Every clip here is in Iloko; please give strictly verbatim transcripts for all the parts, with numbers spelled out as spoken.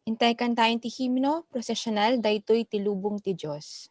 Intay kantaen ti himno, prosesional, Daytoy ti Lubong ti Dios.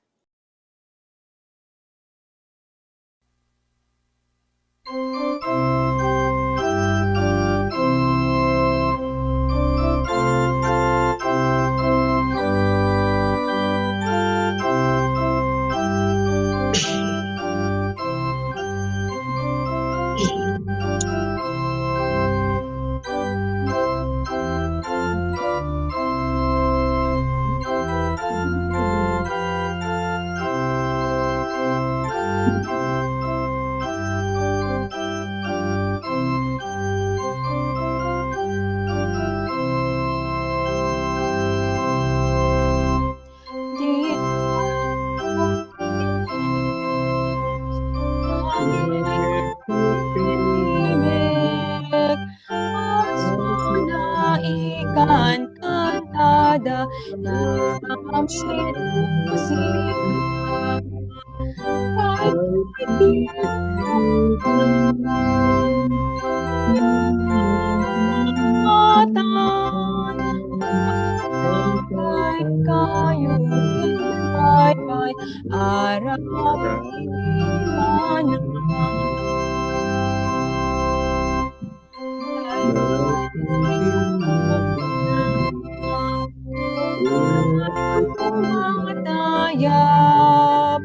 Matayab,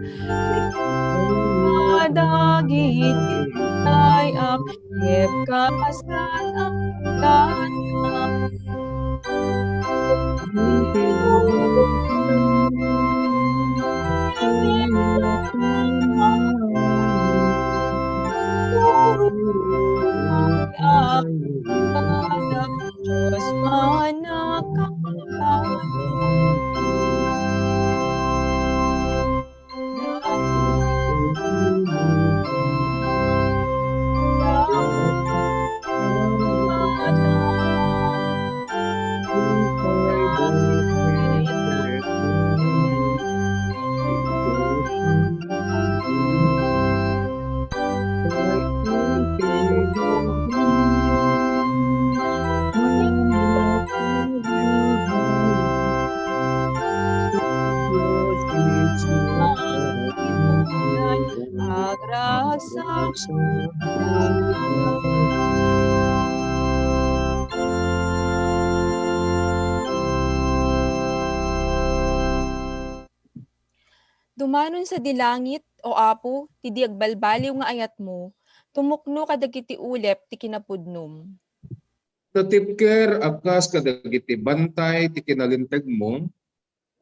kadagiti tayak, ket kasat a Dios, manakabayo. Agrasam. Dumanon sadi langit, O Apo, ti di agbalbaliw nga ayatmo, tumukno kadagiti ulep ti kinapudnom. Natipker a kas kadagiti bantay ti kinalintegmo,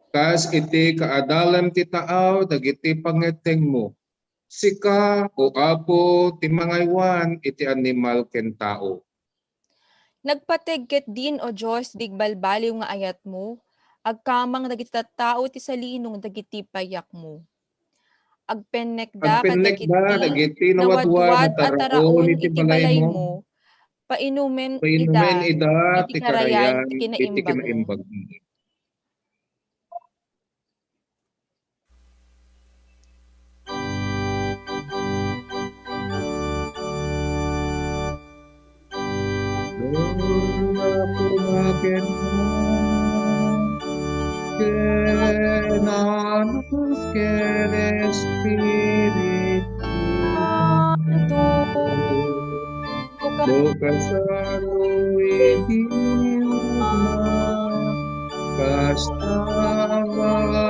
kas iti kaadalem ti taaw dagiti pangngettengmo. Sika, O Apo, ti mangaywan iti animal ken tao. Nagpateg ketdin, O Dios, di agbalbaliw nga ayatmo, agkamang dagiti tattao ti salinong dagiti payakmo. Agpennekda kadagiti nawadwad a taraon iti balaymo, Painumen Painumen ida ida iti ti karayan karayan iti iti kinaimbagmo. Kinaimbagmo. Gloria Patri, et Filius, et Spiritus Sancti. Bukasanto iti umay, kasta agnanayon,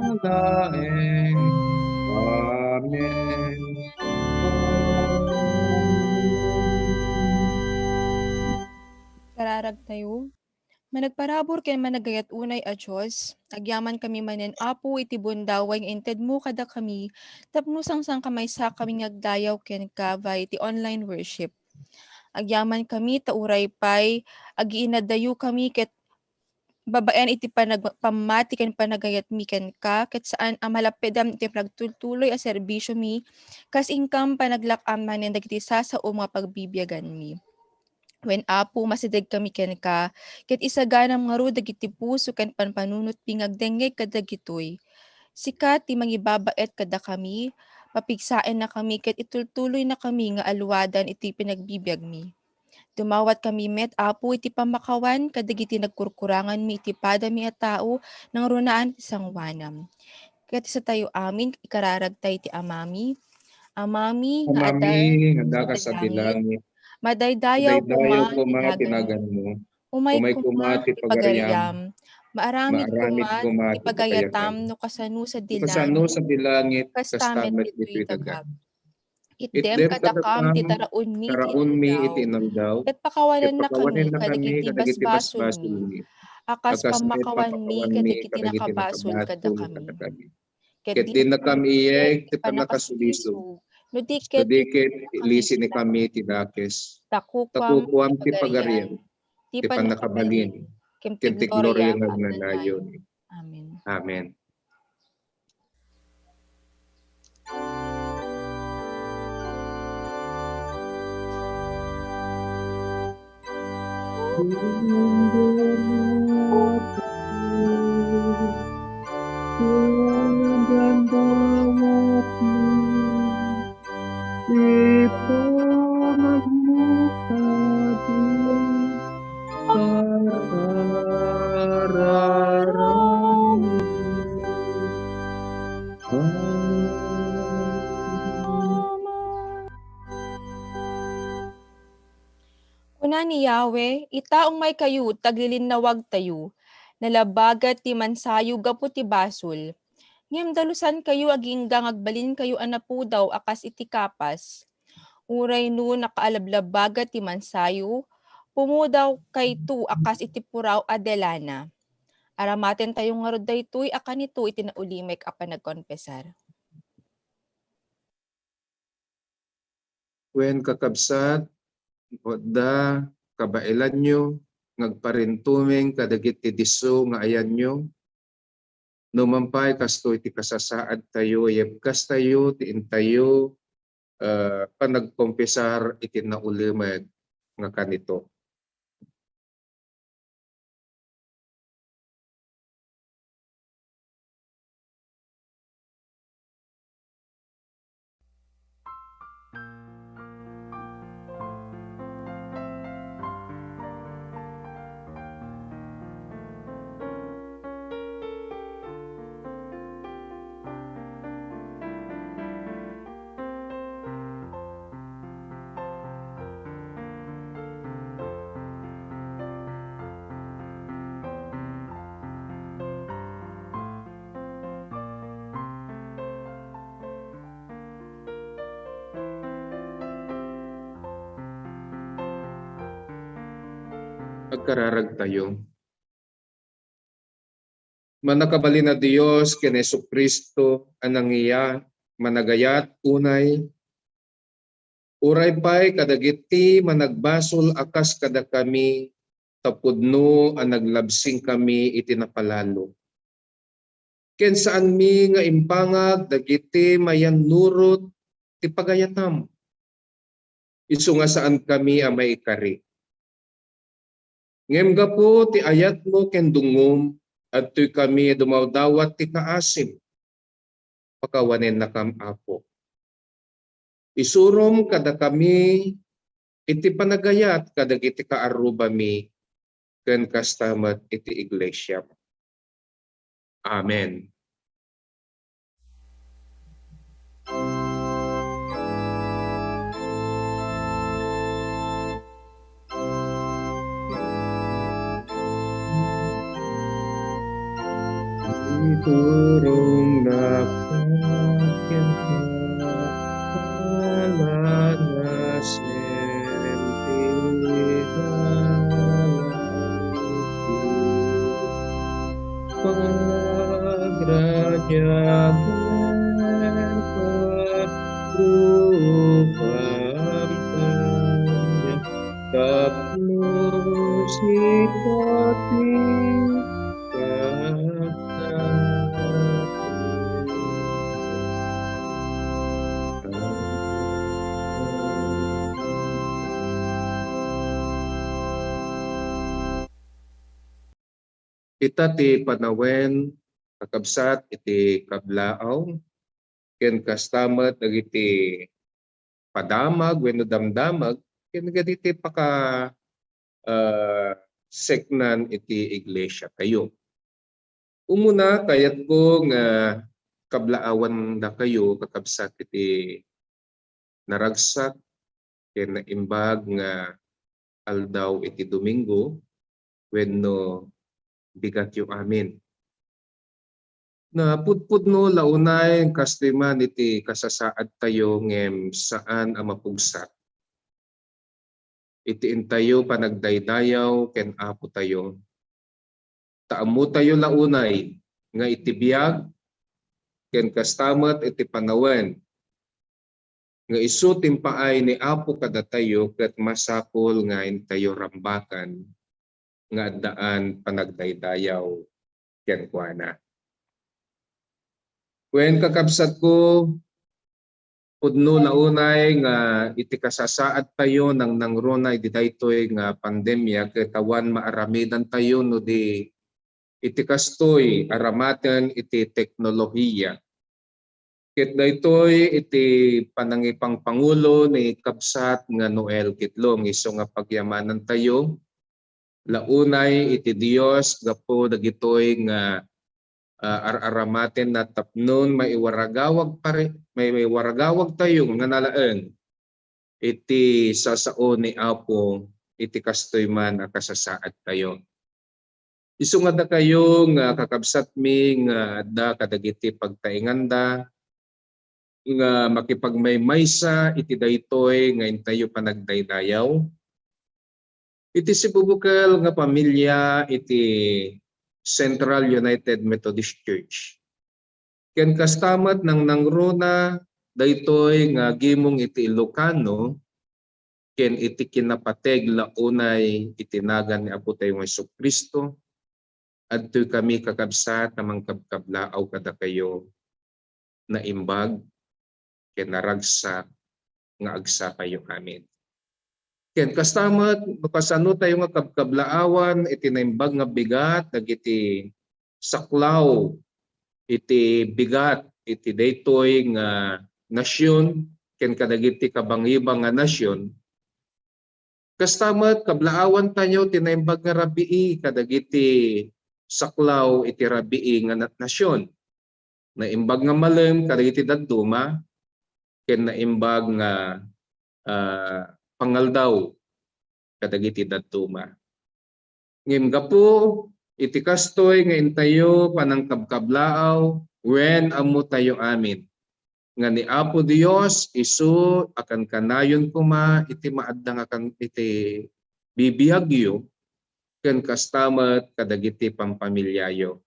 umalaeng. Amen. Kararagtayo. Managparabur ken managayat unay a Dios, agyamankami manen, Apo, iti bundaway nga intedmo kadakami tapno sangsangkamaysakami nga agdayaw kenka via iti online worship. Agyamankami ta uray pay agiinadayokami ket babaen iti panag-, pammati ken panagayatmi kenka, ket saan a malappedan iti panagtultuloy a serbisiomi, kas inkam panaglak-am manen dagiti sasaom nga pagbibiaganmi. Wen, Apo, masidegkami kenka, ket isaganam ngarud dagiti puso ken pampanunotmi nga agdengngeg kadagitoy. Sika ti mangibabaet kadakami, papigsaennakami ket itultuloynakami nga aluadan iti panagbibiagmi. Dumawatkami met, Apo, iti pammakawan kadagiti nagkurkuranganmi iti padami a tao nangrunaan iti sangoanam. Ket isatayo amin, ikararagta iti Amami. Amami nga adda Amami nga adda kas iti langit, langit, madaydayaw koma ti naganmo. Umay koma ti pagariam. Maaramid koma ti pagayatam no kasano sadi langit, kasta met ditoy daga. Itdem kadakam ti taraonmi iti inaldaw, ket pakawanennakami kadagiti basbasolmi, a kas pammakawanmi kadagiti nakabasol kadakami. Ket dinakam iyeg ti pannakasulisog, no di ket ilisiknikami ti dakes. Ta kukuam ti pagarian, ti pannakabalin, ken ti gloria nga agnanayon. Amen. Amen. Kuna ni Yahweh, "Ita, umaykayo ta aglilinnawagtayo. Nalabaget ti mansayo gapu ti basol. Ngem dalusankayo agingga nga agbalinkayo a napudaw a kas iti kapas. Uray no nakaalablabbaget ti mansayo, pumudawkayto a kas iti puraw a delana." Aramatentayo ngarud daytoy a kanito iti naulimek a panagkonfesar. Wen, kakabsat, adda kabaelanyo nga agparintumeng kadagiti disso nga ayanyo? Numan pay, kastoy ti kasasaadtayo, yebkastayo ti intayo, eh, panagkonfesar iti naulimek nga kanito. Agkararagtayo. Mannakabalin a Dios ken Jesu-Cristo a nangiya-, managayat unay, uray pay kadagiti managbasol a kas kadakami, ta pudno a naglabsingkami iti napalalo. Ken saanmi nga imbangag dagiti mayannurot ti pagayatam. Isu nga saankami a maikari. Ngem gapu ti ayatmo ken dungom, adtoykami a dumawdawat ti kaasim. Pakawanennakam, Apo. Isurom kadakami iti panagayat kadagiti kaarrubami ken kasta met iti iglesiam. Amen. Iturong na pagkakala na sentida. Pagradiagan, pagrupan kanya, tapno sika ti kakapatan. Ita ti panawen, kakabsat, iti kablaaw, ken kasta met dagiti padamag wenno damdamag, ken dagiti paka-, ah, seknan iti iglesiatayo. Umuna, kayatko nga kablaawandakayo, kakabsat, iti naragsak ken naimbag nga aldaw iti Domingo wenno bigatyo amin. Napudpudno la unay kastoy man iti kasasaadtayo ngem saan a mapugsat iti intayo panagdaydayaw ken Apotayo. Ta ammotayo la unay nga iti biag ken kasta met iti panawen nga isu ti impaay ni Apo kadatayo ket masapul nga intayo rambakan nga addaan panagdaydayaw kenkuana. Wen, kakabsatko, pudno la unay nga iti kasasaadtayo nangnangruna idi daytoy nga pandemia ket awan maaramidantayo no di iti kastoy a ramaten iti teknolohiya. Ket daytoy iti panangipangpangulo ni kabsat nga Noel Kitlong, isu nga pagyamanantayo la unay iti Dios gapu dagitoy nga, ah, ar-aramatenna tapnon maiwaragawag pare-, mai-, maiwaragawagtayo nga nalaeng iti sasao ni Apo iti kastoy man a kasasaadtayo. Isu nga dakayo nga kakabsatmi nga adda kadagiti pagtaenganda nga makipagmaymaysa iti daytoy nga intayo panagdaydayaw, iti sibubukel nga pamilia iti Central United Methodist Church. Ken kasta met nangnangruna daytoy nga agimong iti Ilocano ken iti kinapateg la unay iti nagan ni Apotayo nga Jesu-Cristo, adtoykami, kakabsat, a mangkabkablaaw kadakayo, naimbag ken naragsak nga agsapayo amin. Ken kasta met, no kasanotayo nga kabkablaawan iti naimbag nga bigat dagiti saklaw iti bigat iti daytoy nga nasion ken kadagiti kabangibang nga nasion, kasta met kablaawantayo ti naimbag nga rabii kadagiti saklaw iti rabii nga na-, nasion. Naimbag nga malem kadagiti dadduma, ken naimbag nga, ah, pangaldaw kadagiti dadduma. Ngem gapu iti kastoy nga intayo panangkabkablaaw, wen, ammotayo amin nga ni Apo Dios isu a kankanayon koma iti maadda nga kan-, iti bibiagyo, ken kasta met kadagiti pampamiliayo.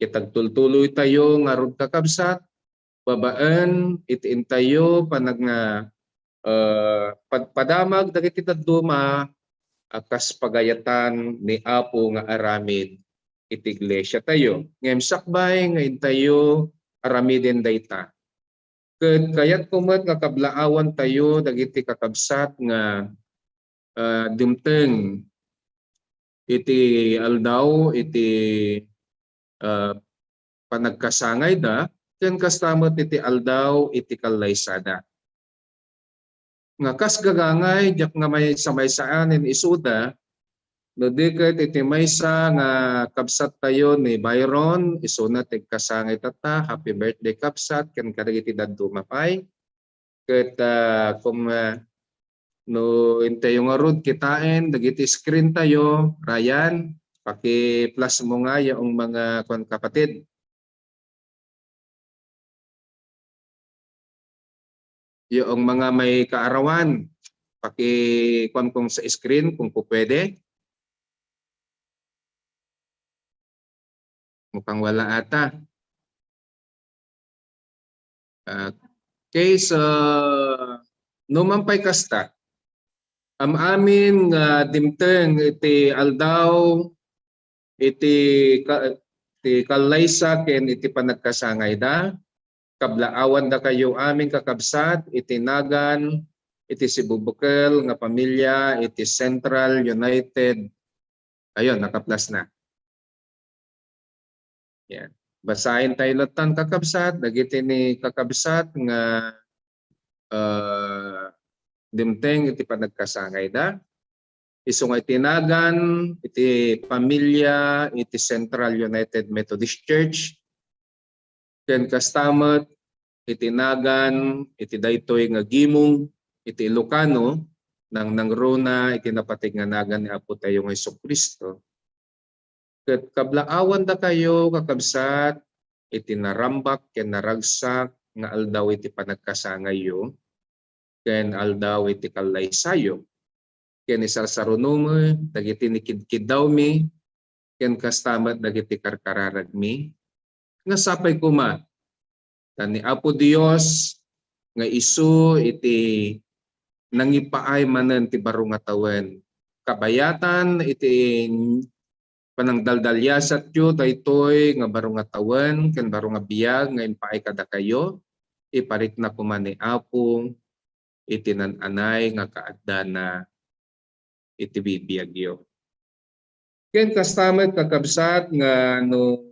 Ket agtultuloytayo ngarud, kakabsat, babaen iti intayo panag-, nga, eh, pagpadamag dagiti dadduma a kas pagayatan ni Apo nga aramid iti iglesiatayo. Ngem sakbay nga intayo aramiden dayta, Ket kayatko met nga kablaawantayo dagiti kakabsat nga, ah, dimteng iti aldaw iti, ah, panagkasangayda, ken kasta met iti aldaw iti kallaysada. Nga kas gagangay, diak nga maysa-maysaanen isuda, no di ket iti maysa nga kabsattayo ni Byron, isuna ti agkasangay tatta, happy birthday, kabsat, ken kadagiti dadduma pay. Ket, ah, kung, ah, no intayo ngarud kitaen dagiti screen tayo, Ryan, paki-flash mo nga yaong mga kuan, kapatid. Yaong mga may kaarawan, paki-kuan kung sa screen kung pupwede. Mukhang wala ata. Okay, so, no man pay kasta, am-amin nga dimteng iti aldaw, iti ka-, iti kallaysa ken iti panagkasangayda, kablaawandakayo amin, kakabsat, iti nagan iti sibubukel nga pamilya iti Central United. Ayun, nakaplas na. Yan. Basaen tayo lattan, kakabsat, dagiti ni kakabsat nga, ah, dimteng iti panagkasangayda. Isu nga iti nagan iti pamilya iti Central United Methodist Church, ken kasta met iti nagan iti daytoy nga gimong iti Ilocano, nangnangruna iti napateg nga nagan ni Apo tayo nga Jesu-Cristo. Ket kablaawandakayo, kakabsat, iti narambak ken naragsak nga aldaw iti panagkasangayyo ken aldaw iti kallaysayo, ken isarsarunomi dagiti nikidkiddawmi, ken kasta met dagiti karkararagmi, nga sapay koma ta ni Apo Dios nga isu iti nangipaay manen ti baro nga tawen. Kabayatan iti panangdaldaliasatyo daytoy nga baro nga tawen ken baro nga biag nga impaay kadakayo, iparikna koma ni Apo iti nan-anay nga kaaddana iti bibiagyo. Ken kasta met, kakabsat, nga no,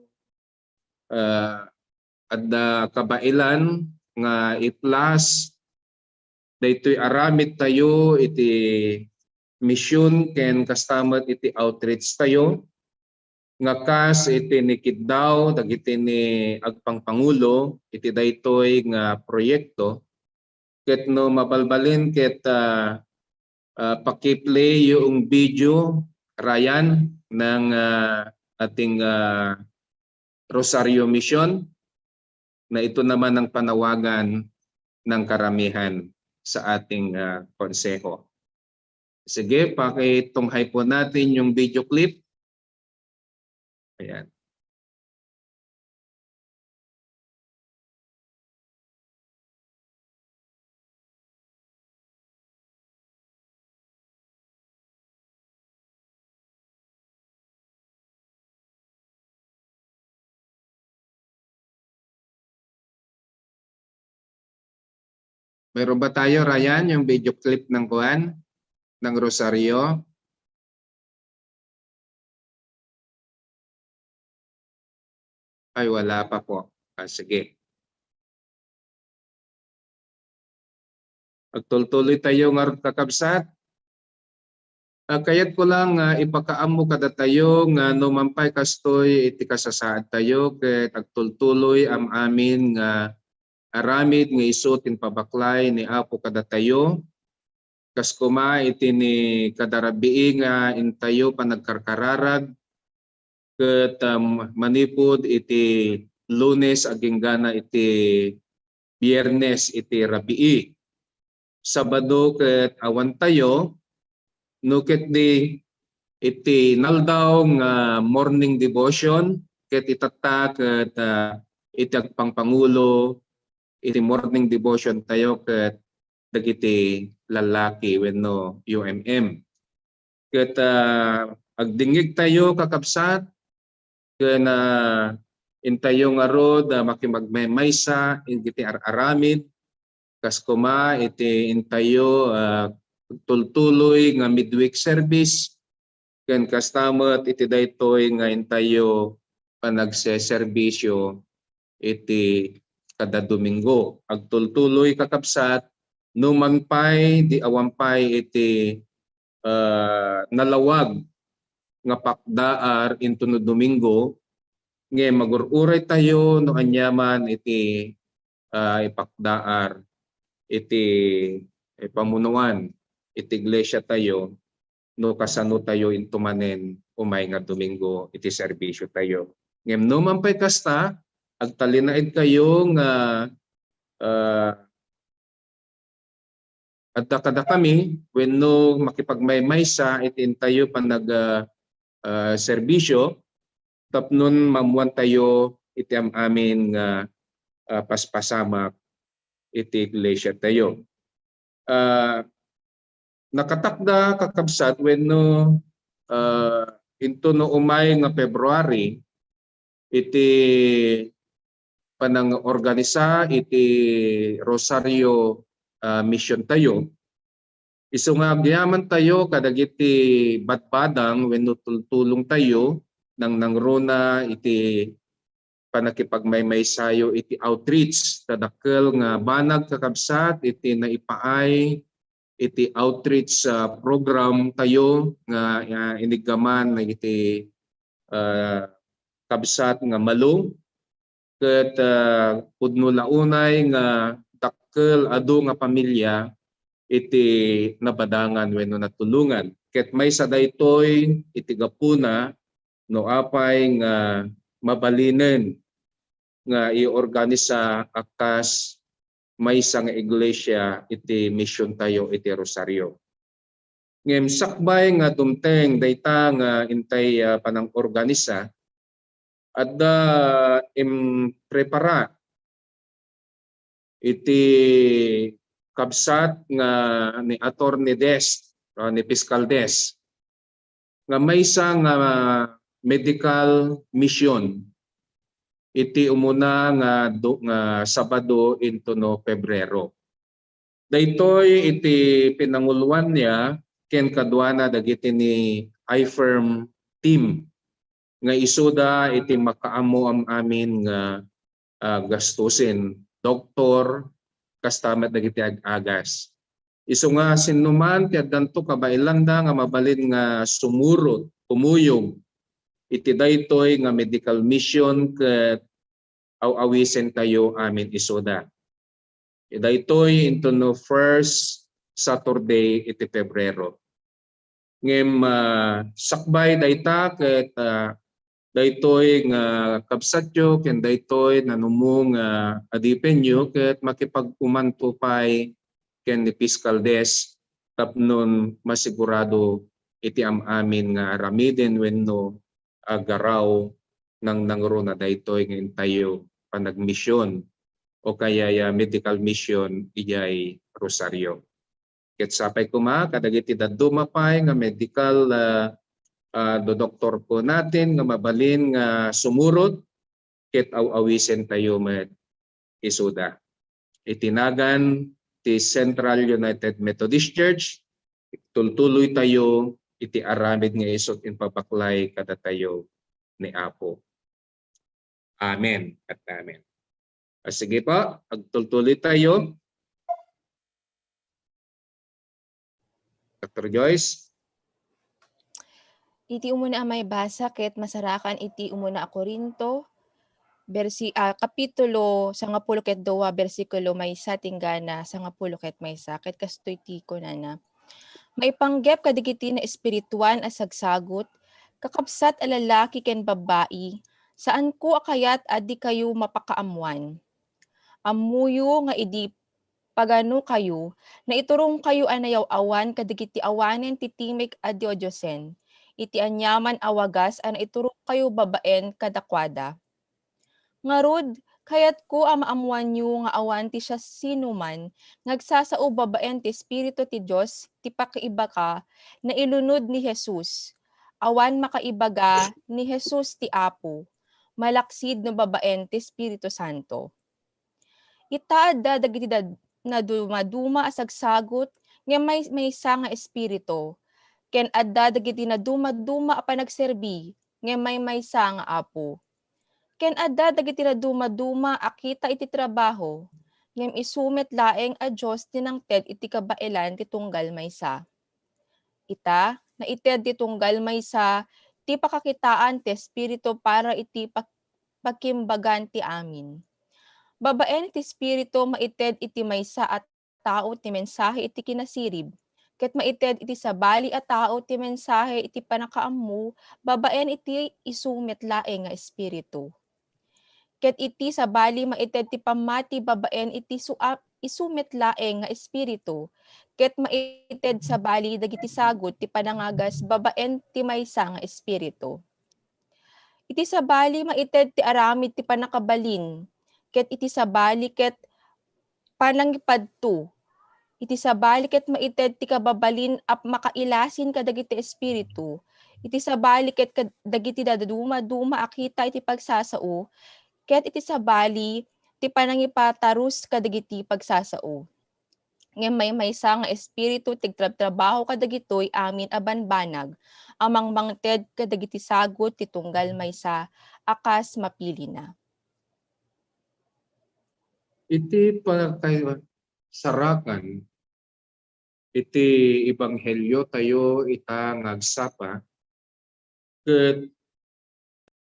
ah, adda kabaelan nga i-flash daytoy aramid tayo iti mission ken kasta met iti outreach tayo, nga kas iti nikiddaw dagiti ni agpangpangulo iti daytoy nga proyekto. Ket no mabalbalin ket, ah, ah, paki-play yung video, Ryan, ng, ah, ating, ah, Rosario Mission, na ito naman ang panawagan ng karamihan sa ating, ah, konseho. Sige, pakitunghay po natin yung video clip. Ayan. Meron ba tayo, Ryan, yung video clip ng kuwan, ng Rosario? Ay, wala pa po. Ah, sige. Agtultuloy tayo ngarud, kakabsat. Ah, kayat ko lang nga ipakaammo kadatayo nga no man pay kastoy iti kasasaad tayo, ket agtultuloy am-amin nga aramid nga isu ti impabaklay ni Apo kadatayo. Kas koma iti ni kadarabii nga intayo panagkarkararag, ket, um, manipud iti Lunes agingga na iti Biernes iti rabii. Sabado ket awan tayo, no ket di iti naldaw nga morning devotion, ket itatta ket, ah, iti agpangpangulo iti morning devotion tayo ket dagiti lallaki wenno U M M. Ket, ah, agdingngeg tayo, kakabsat, ken, ah, intayo ngarud, ah, makimagmaymaysa iti ar-aramid Kas koma iti intayo, ah, tultuloy nga midweek service, ken kasta met iti daytoy nga intayo panagseserbisyo iti kada Domingo. Agtultuloy, kakabsat, no man pay di awan pay iti, ah, nalawag nga pakdaar intono Domingo, ngem agur-uray tayo no aniaman iti, ah, ipakdaar iti, eh, pamunuan iti iglesia tayo no kasano tayo intumanen umay nga Domingo iti serbisyo tayo. Ngem no man pay kasta, agtalinaed kayo nga, ah, adda kadakami wenno makipagmaymaysa iti intayo panag, ah, ah, serbisyo tapnon maammoan tayo iti am-amin nga, ah, paspasamak iti iglesia tayo. Ah, nakatakda, kakabsat, wenno, ah, intono umay nga February, iti panangorganisa iti Rosario, ah, Mission tayo. Isu nga agyaman tayo kadagiti badbadang wenno tultulong tayo, nangnangruna iti panakipagmaymaysayo iti outreach. Ta dakkel nga banag, kakabsat, iti naipaay iti outreach, ah, program tayo nga, ah, iniggaman iti, ah, kabsat nga Malo, ket, ah, pudno la unay nga dakkel adu nga pamilya iti nabadangan wenno natulongan. Ket maysa daytoy iti gapuna no apay nga mabalinen nga iorganisa a kas maysa nga iglesia iti mission tayo iti Rosario. Ngem sakbay nga dumteng dayta nga intay, ah, panangorganisa, adda imprepara iti kabsat nga ni Attorney Des, ah, ni Fiscal Des, nga maysa nga medical mission iti umuna nga do-, nga Sabado intono Pebrero. Daytoy iti pinanguloan niya ken kaduana dagiti ni iFirm team nga isuda iti makaammo am-amin nga, ah, gastusen, doktor, kasta met dagiti ag-agas. Isu nga sinno man ti addanto kabaelanda nga mabalin nga sumurot, kumuyog iti daytoy nga medical mission ket aw-awisentayo amin isuda. Daytoy intono first Saturday iti Pebrero. Ngem, ah, sakbay dayta ket, ah, daytoy nga kabsatyo ken daytoy nanumong nga adipenyo ket makipag-umanto pay ken ni Fiscal Des tapnon masigurado iti am-amin nga aramiden wenno aggaraw nangnangruna daytoy nga intayo panagmission o kayaya medical mission idiay Rosario. Ket sapay koma kadagiti dadduma pay nga medical, ah, ah, dodoktorko natin nga mabalin nga sumurot ket aw-awisentayo met isuda. Iti nagan ti Central United Methodist Church, tultuloy tayo iti aramid nga isut' impabaklay kadatayo ni Apo. Amen at amen. Ah, sige po, agtultuloy tayo. Doctor Joyce? Iti umuna a maibasa ket masarakan iti umuna a Corinto, bersi-, ah, kapitulo sangapulo ket dua, bersikulo maysa tinggana sangapulo ket maysa, ket kastoy ti kunana, "Maipanggep kadagiti naespirituan a sagsagut, kakabsat a lalaki ken babbai, saanko a kayat a dikayo mapakaammoan. Ammoyo nga idi paganokayo, naiturongkayo a nayaw-awan kadagiti awanen ti timek a diodiosen, iti aniaman a wagas a naiturongkayo babaen kadakuada. Ngarud, kayatko a maammoanyo nga awan ti siasinoman nga agsasao babaen ti Espiritu ti Dios ti pakiibaka nailunod ni Jesus. Awan makaibaga ni Jesus ti Apo, malaksid no babaen ti Espiritu Santo." Ita adda dagiti dad-, nadumaduma a sagsagut, ngem maymaysa nga Espiritu, ken adda dagiti nadumaduma a panagserbi, ngem maymaysa nga Apo. Ken adda dagiti nadumaduma a kita iti trabaho, ngem isu met laeng a Dios ti nangted iti kabaelan ti tunggal maysa. Ita, naited ti tunggal maysa ti pakakitaan ti Espiritu para iti pak-, pakimbagan ti amin. Babaen iti Espiritu, maited iti maysa a tao ti mensahe iti kinasirib, ket maited iti sabali a tao ti mensahe iti pannakaammo babaen iti isu met laeng nga Espiritu. Ket iti sabali, maited ti pammati babaen iti sua-, isu met laeng nga Espiritu, ket maited sabali dagiti sagut ti panangagas babaen ti maysa nga Espiritu. Iti sabali, maited ti aramid ti pannakabalin, ket iti sabali ket panangipadto. Iti sabali ket maited ti kababalin a makailasin kadagiti espiritu. Iti sabali ket kad-, dagiti dadumaduma a kita iti pagsasao, ket iti sabali ti panangipatarus kadagiti pagsasao. Ngem maymaysa nga Espiritu ti agtrabtrabaho kadagitoy amin a banbanag a mangmangted kadagiti sagut ti tunggal maysa a kas mapilina. Iti pagkasarakan iti ebangheliotayo ita nga agsapa, ket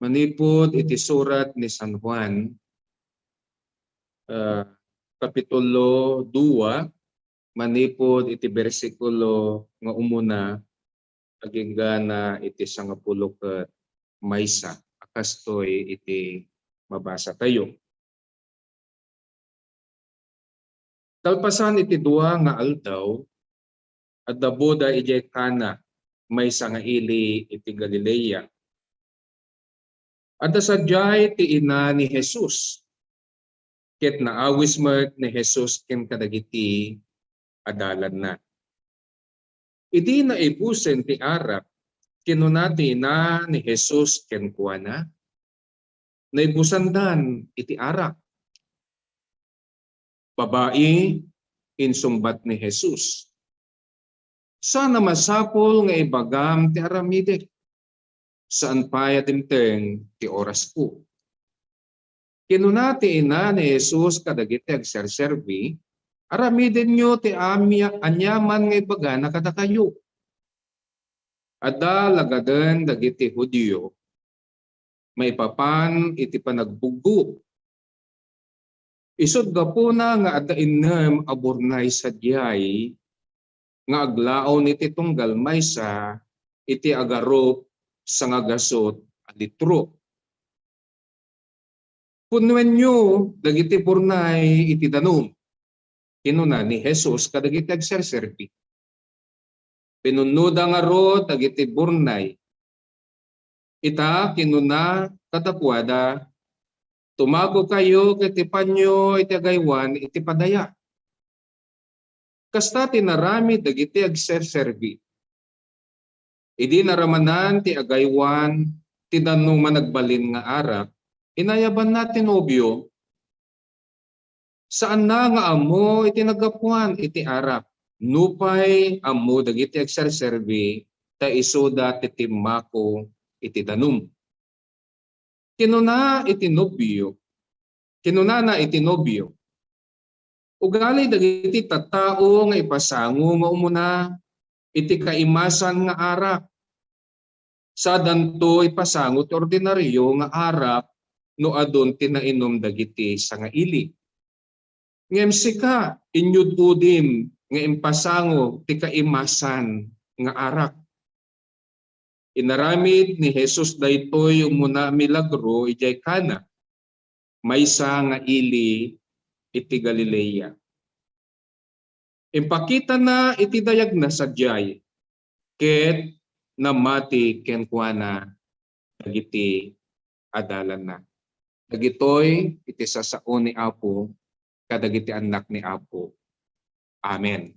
manipud iti surat ni San Juan, ah, kapitulo dua, manipud iti bersikulo nga umuna agingga na iti sangapulo ket maysa a kastoy iti mabasatayo. Kalpasan iti dua nga aldaw, adda boda idiay Cana, maysa nga ili iti Galilea. Adda sadiay ti ina ni Jesus, ket naawis met ni Jesus ken kadagiti adalanna. Idi naibusen ti arak, kinuna ti ina ni Jesus kenkuana, "Naibusandan iti arak." "Babai," insungbat ni Jesus, "saan a masapul nga ibagam ti aramidek. Saan pay a dimteng ti orasko." Kinuna ti ina ni Jesus kadagiti agserserbi, "Aramidenyo ti amia-, aniaman nga ibagana kadakayo." Adda lagaden dagiti Judio maipapan iti panagbuggo. Isut' gapuna nga adda innem a burnay sadiay nga aglaon iti tunggal maysa iti agarup sangagasut a litro. "Punnoenyo dagiti burnay iti danum," kinuna ni Jesus kadagiti agserserbi. Pinunnoda ngarud dagiti burnay. Ita, kinuna kadakuada, "Tumagokayo ket ipanyo iti agaywan iti padaya." Kasta ti naramid dagiti agserserbi. Idi naramanan ti agaywan ti danum a nagbalin nga arak, inayabanna ti nobio. Saanna nga ammo iti naggapuan iti arak. Nupay ammo dagiti agserserbi, ta isuda ti timmako iti danum. Kinuna iti nobio, kinunana iti nobio, "Ugali dagiti tattao nga ipasango nga umuna iti kaimasan nga arak. Saadanto ipasango ti ordinario nga arak no adun ti nainum dagiti sangaili. Ngem sika, inyud-udim nga impasango ti kaimasan nga arak." Inaramid ni Jesus daytoy umuna a milagro idiay Cana, maysa nga ili iti Galilea. Impakitana iti dayagna sadiay, ket namati kenkuana dagiti adalanna. Dagitoy iti sasao ni Apo kadagiti annak ni Apo. Amen.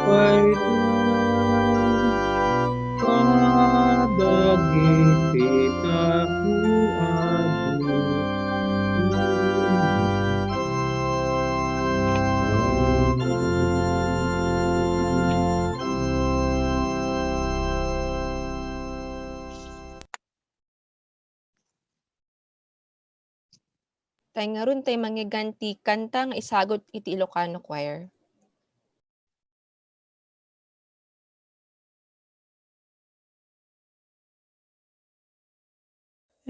Payta kadagiti tattao a di Tay ngarud tay mangngeggan ti kanta nga isagut iti Ilocano Choir.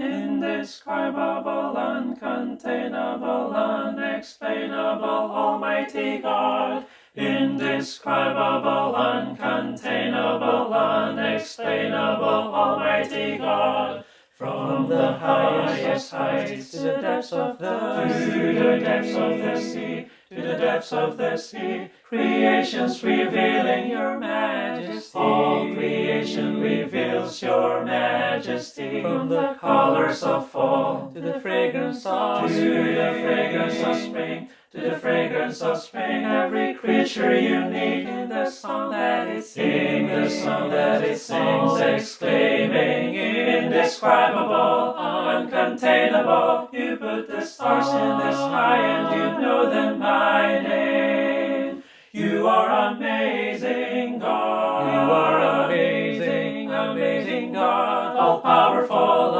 Indescribable, uncontainable, unexplainable, Almighty God. Indescribable, uncontainable, unexplainable, Almighty God. From the highest heights to the depths of the, to the depths of the sea, to the depths of the sea, creation's revealing your majesty. All creation reveals your majesty. From the colors of fall to the fragrance of, to the fragrance of spring, to the fragrance of spring, every creature unique in the song that it sings, the song that it sings, exclaiming, indescribable, uncontainable. You put the stars in the sky and you know them by name. You are amazing, God. You are amazing, amazing God, all powerful,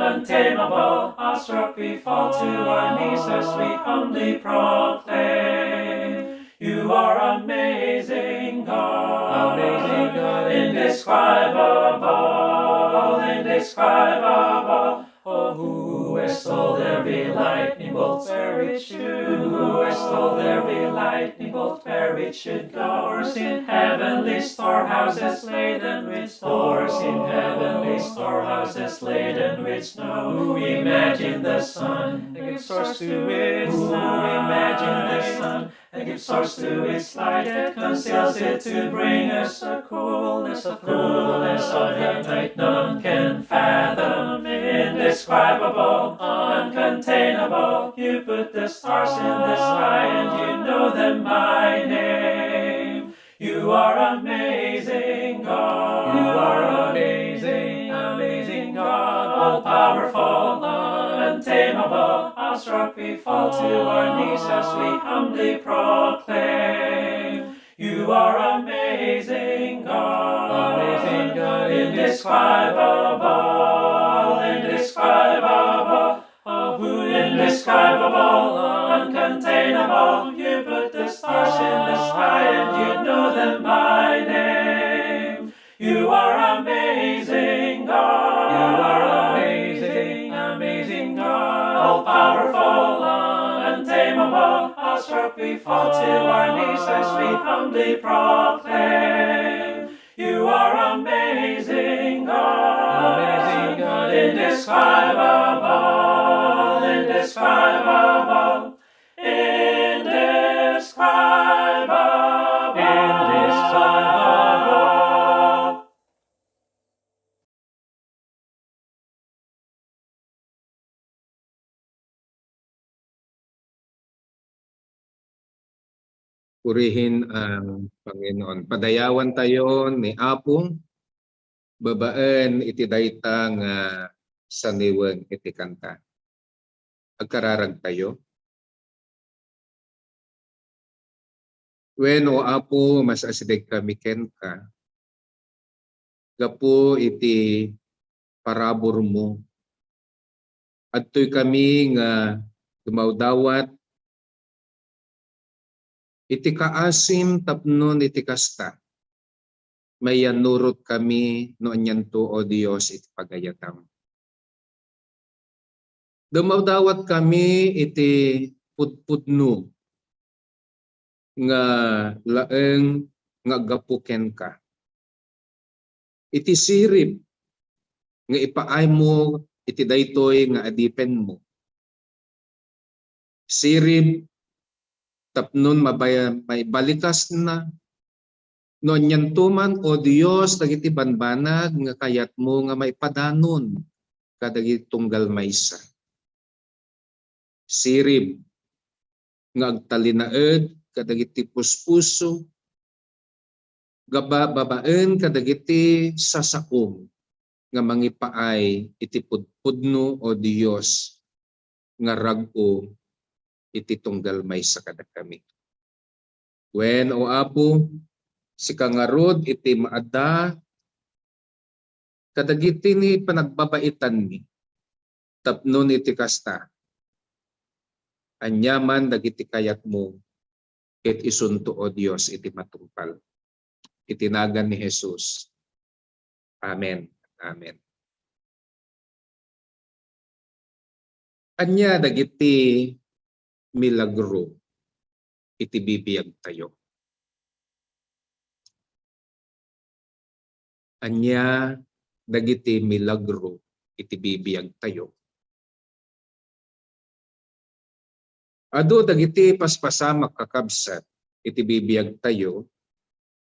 untamable. Awestruck we fall to our knees as we humbly proclaim, you are amazing, God. Amazing God, indescribable, indescribable. Oh, who has told every lightning bolt where it should go? Who has told every lightning bolt where it should go? Stores in heavenly storehouses laden with snow. Stores in heavenly storehouses laden with snow. Who imagined the sun and gave source to its, who imagined the sun and gives source to its light, yet conceals it to bring us a coolness of, coolness of the night none can fathom. Indescribable, uncontainable, you put the stars in the sky and you know them by name. You are amazing, God. You are amazing, amazing God, all powerful, untamable. Awestruck we fall to our knees as we humbly proclaim, you are amazing, God. Amazing God, indescribable, indescribable. Oh, who indescribable, uncontainable. You put the stars in the sky and you know them by name. You are amazing, God. You are amazing, amazing God, all powerful, untamable. Awestruck we fall to our knees as we humbly proclaim, you are amazing, God. Amazing God, indescribable, indescribable, indescribable, indescribable. Purihin ang Panginoon. Padayawan tayo ni Apo babaen iti dayta nga saniweng iti kanta. Agkararag tayo. Wen, O Apo, mas asideg kami kenka gapu iti paraburmo. Adtoy kami nga dumawdawat iti kaasim tapno iti kasta, maiyannurot kami no anianto, O Dios, iti pagayatam. Dumawdawat kami iti pudpudno nga laeng nga aggapu kenka. Iti sirib nga ipaaymo iti daytoy nga adipenmo. Sirib tapnon mabaya-, maibalikasna no anianto man, O Dios, dagiti banbanag nga kayatmo nga maipadanon kadagiti tunggal maysa. Sirib nga agtalinaed kadagiti puspuso gaba-, babaen kadagiti sasaom nga mangipaay iti pudpudno, O Dios, nga rag-o iti tunggal maysa kadakami. Wen, O Apo, sika ngarud iti maadda kadagiti ni panagbabaitanmi, tapno iti kasta, aniaman dagiti kayatmo, ket isunto, O Dios, iti matungpal. Iti nagan ni Jesus. Amen. Amen. Ania dagiti milagro iti bibiagtayo? Ania dagiti milagro iti bibiagtayo? Adu dagiti paspasamak, kakabsat, iti bibiagtayo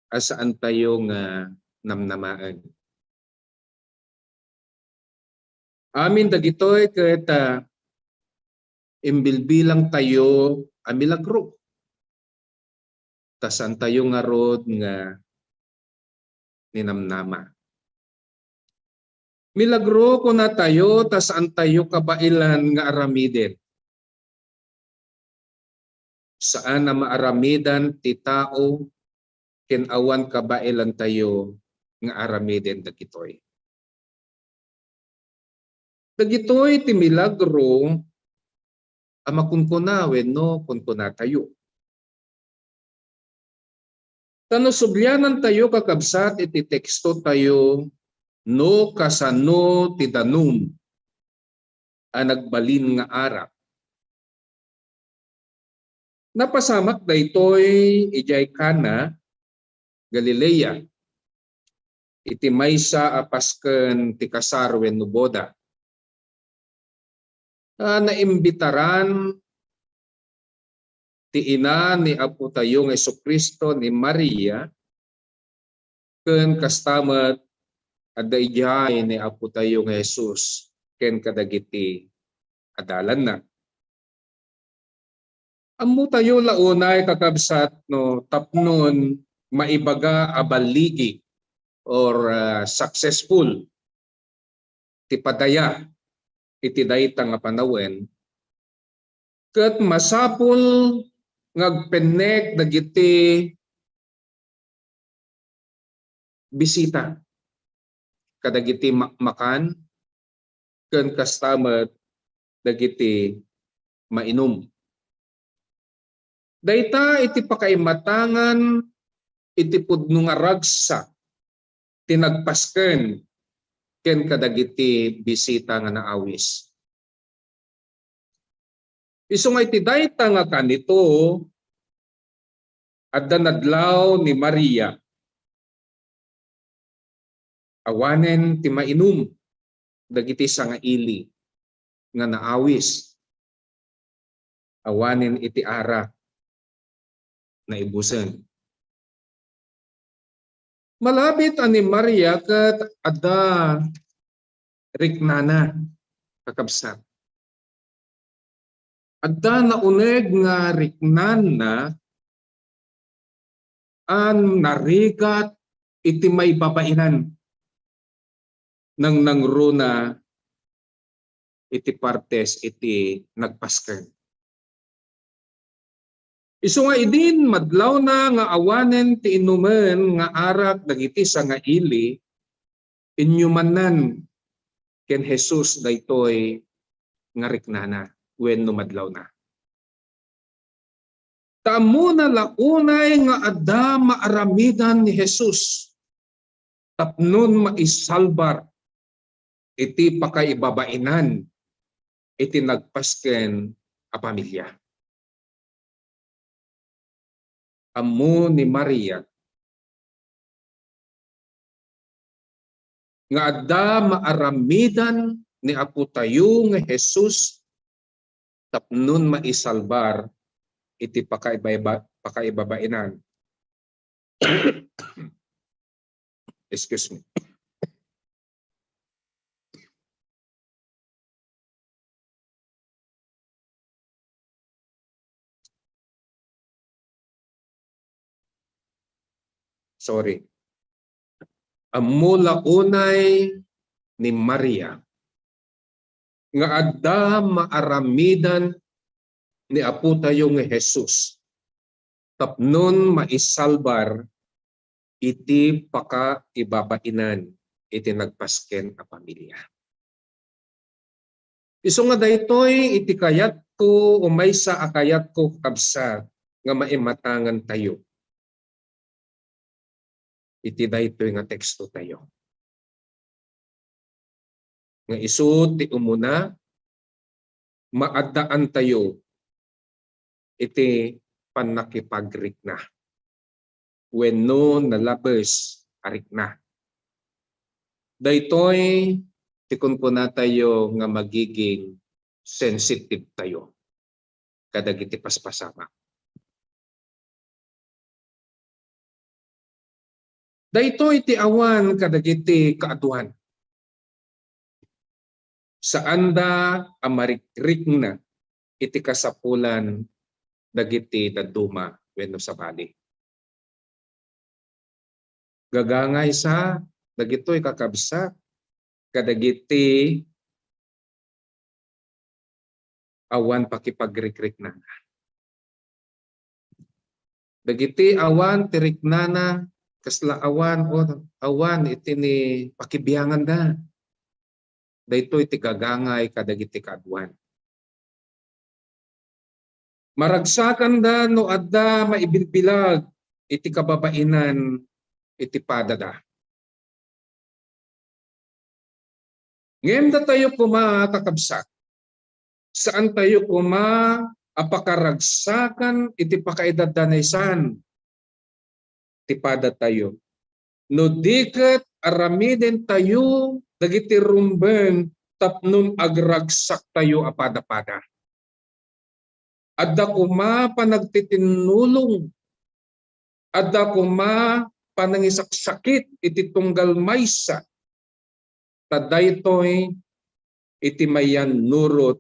a saantayo nga namnamaen. Amin dagitoy ket, ah, imbilbilangtayo a milagro. Ta saantayo ngarud nga ninamnama. Milagro, kunatayo, ta saantayo kabaelan nga aramiden. Saan a maaramidan ti tao ken awan kabaelantayo nga aramiden dagitoy. Dagitoy ti milagro a makunkuna wenno kunkunatayo. Ta no sublianantayo, kakabsat, iti tekstotayo, no kasano ti danum a nagbalin nga arak. Napasamak daytoy idiay Cana, Galilea, iti maysa a pasken ti kasar wenno boda. Ah, naimbitaran ti ina ni Apotayo nga Jesu-Cristo ni Maria, ken kasta met adda idiay ni Apotayo nga Jesus ken kadagiti adalanna. Ammotayo la unay, kakabsat, no tapnon maibaga a balligi or, ah, successful ti padaya iti dayta nga panawen, ket masapul nga agpennek dagiti bisita kadagiti makmakan ken kasta met dagiti mainum. Dayta iti pakaimatangan iti pudno nga ragsak ti nagpasken ken kadagiti bisita nga naawis. Isu nga iti dayta nga kanito, adda nadlaw ni Maria. Awanen ti mainum dagiti sangaili nga naawis. Awanen iti arak naibusen. Malabit a ni Maria ket adda riknana, kakabsat. Adda nauneg nga riknana a narigat iti maibabainan. Nangnangruna iti partes iti nagpasken. Isu nga idin madlawna nga awanen ti inumen nga arak dagiti sangaili, inyumannan ken Jesus daytoy nga riknana wenno madlawna. Ta ammona la unay nga adda maaramidan ni Jesus tapnon maisalbar iti pakaibabainan iti nagpasken a pamilia. Ammo ni Maria nga adda maaramidan ni Apotayo nga Jesus tapnon maisalbar iti pakaibayba-, pakaibabainan. Excuse me. sorry. Ammo la unay ni Maria nga adda maaramidan ni Apotayo nga Jesus tapnon maisalbar iti pakaibabainan iti nagpasken a pamilia. Isu nga daytoy iti kayatko, o maysa a kayatko, kakabsat, nga maimatangantayo iti daytoy nga tekstotayo. Nga isu ti umuna, maaddaantayo iti pannakipagrikna wenno nalabes a rikna. Daytoy ti kunkunatayo nga magiging sensitive tayo kadagiti paspasamak. Daytoy ti awan kadagiti kaaduan. Saanda a marikrikna iti kasapulan dagiti dadduma wenno sabali. Gagangay sa dagitoy, kakabsat, kadagiti awan pakipagrikriknana. Dagiti awan ti riknana, kasla awan, o awan iti ni pakibianganda. Daytoy ti gagangay kadagiti kaaduan. Maragsakanda no adda maibilbilag iti kababainan iti padada. Ngem datayo koma, kakabsat, saantayo koma a pakaragsakan iti pakaidaddanaysan ti padatayo, no di ket aramidentayo dagiti rumbeng tapno agragsaktayo a padapada. Adda koma panagtitinnulong, adda koma panangisaksakit iti tunggal maysa, ta daytoy iti mayannurot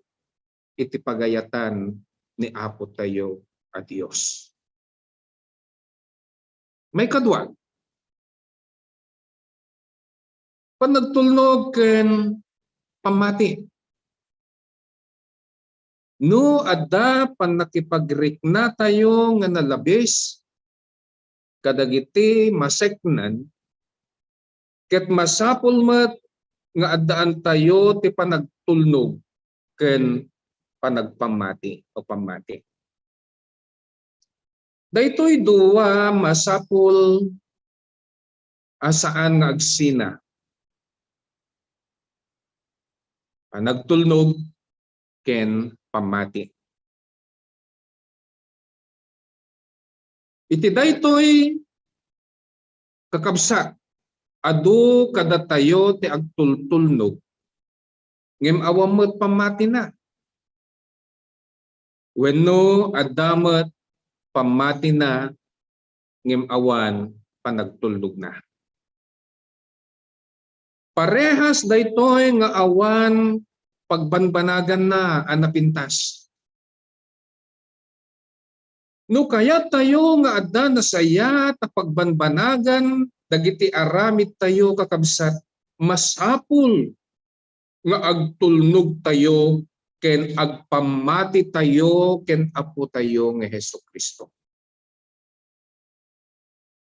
iti pagayatan ni Apotayo a Dios. Maikadua, panagtulnog ken pammati. No adda pannakipagriknatayo nga nalabis kadagiti maseknan, ket masapul met nga addaantayo ti panagtulnog ken panagpammati o pammati. Daytoy dua masapul a saan nga agsina: panagtulnog ken pammati. Iti daytoy, kakabsat, adu kadatayo ti agtultulnog, ngem awan met pammatina. Wenno adda met pammatina, ngem awan panagtulnogna. Parehas daytoy nga awan pagbanbanaganna a napintas. No kayattayo nga adda nasayaat a pagbanbanagan dagiti aramidtayo, kakabsat, masapul nga agtulnogtayo ken agpammatitayo ken Apotayo nga Jesu-Cristo.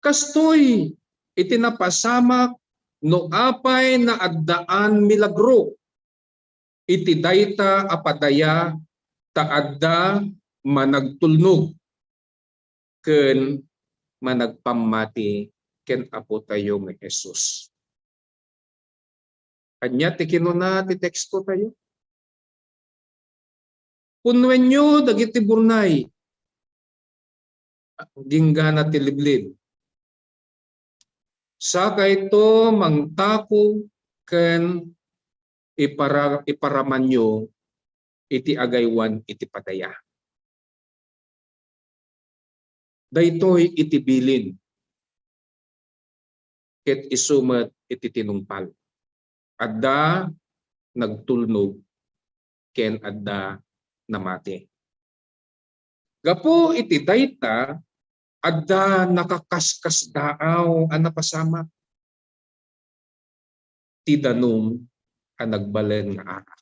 Kastoy iti napasamak no apay naaddaan milagro iti dayta a padaya, ta adda managtulnog ken managpammati ken Apotayo nga Jesus. Ania ti kinuna ti tekstotayo? Punnoenyo dagiti burnay, agingga ti liblib. Sakayto mangtako ken ipara-, iparamanyo iti agaywan iti padaya. Daytoy iti bilin, ket isu met iti tinungpal. Adda nagtulnog ken adda namati. Gapu iti dayta, adda nakaskasdaaw a napasamak ti danum a nagbalin nga arak.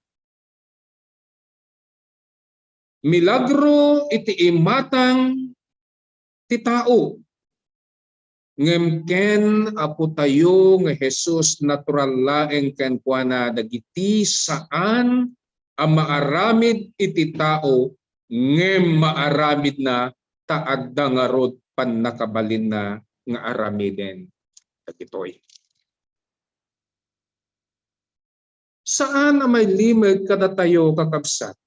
Milagro iti imatang ti tao. Ngem ken Apotayo nga Jesus, natural laeng kenkuana dagiti saan a maaramid iti tao, ngem maaramidna ta adda ngarud pannakabalinna nga aramiden dagitoy. Saan a mailimed kadatayo, kakabsat,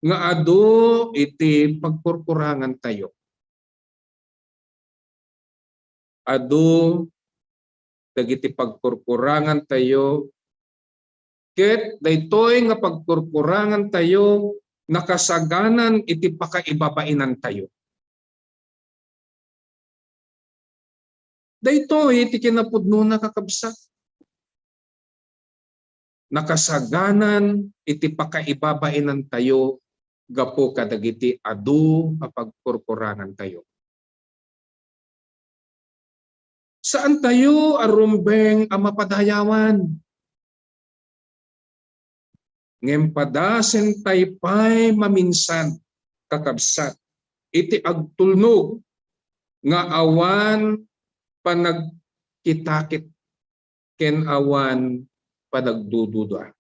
nga adu iti pagkurkurangantayo. Adu dagiti pagkurkurangantayo, ket daytoy nga pagkurkurangantayo nakasaganan iti pakaibabainantayo. Daytoy ti kinapudnona, kakabsat. Nakasaganan iti pakaibabainantayo gapu kadagiti adu a pagkurkurangantayo. Saantayo a rumbeng a mapadayawan. Ngem padasentay pay maminsan, kakabsat, iti agtulnog nga awan panagkitakit ken awan panagdududa.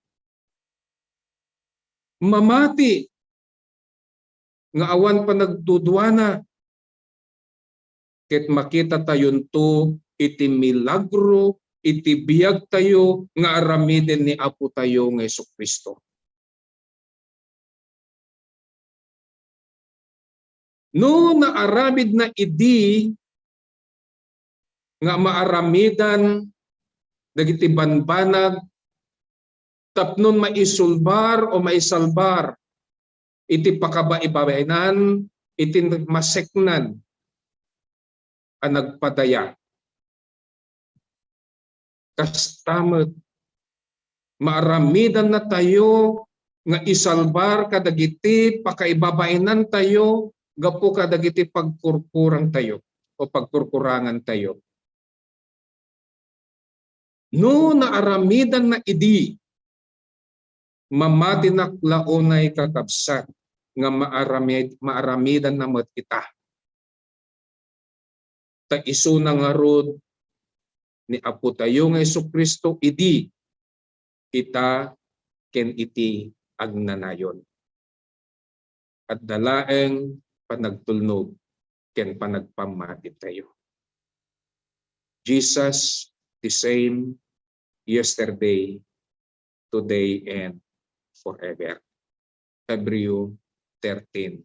Mamati nga awan panagduduana, ket makitatayonto iti milagro iti biagtayo nga aramiden ni Apotayo nga Jesu-Cristo. No naaramidna idi nga maaramidan dagiti banbanag tapno maisulbar o maisalbar iti pakabaibabainan iti maseknan a nagpadaya. Kasta met, maaramidannatayo nga isalbar kadagiti pakaibabainantayo gapu kadagiti pagkurkurangtayo o pagkurkurangantayo. No naaramidanna idi, mamatinak la unay, kakabsat, nga maaramid-, maaramidanna met ita. Ta isuna ngarud ni Apotayo nga Jesu-Cristo idi, ita, ken iti agnanayon. Adda laeng panagtulnog ken panagpammatitayo. Jesus the same yesterday, today, and forever. Hebreo thirteen,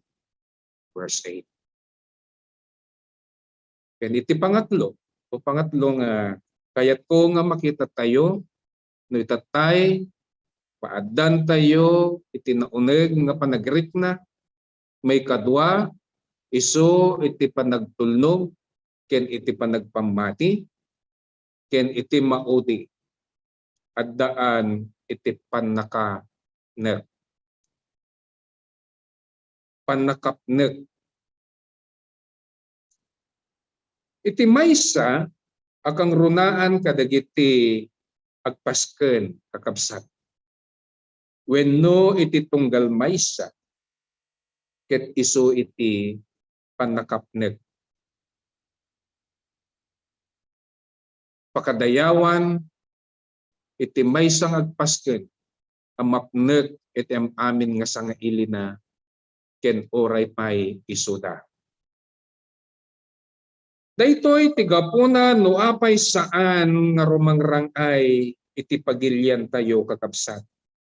verse eight. Ken iti pangatlo, o pangatlo nga kayatko nga makitatayo, no itatay, paaddantayo iti nauneg nga panagrikna, maikadua, isu iti panagtulnog ken iti panagpammati, ken iti maudi, addaan iti pannakanek. Pannakapnek. Iti maysa a kangrunaan kadagiti agpasken, kakabsat, wenno iti tunggal maysa, ket isu iti pannakapnek. Pakadayawan iti maysa nga agpasken a mapnek iti am-amin nga sangailina ken uray pay isuda. Daytoy ti gapuna no apay saan nga rumangrang-ay iti pagiliantayo, kakabsat,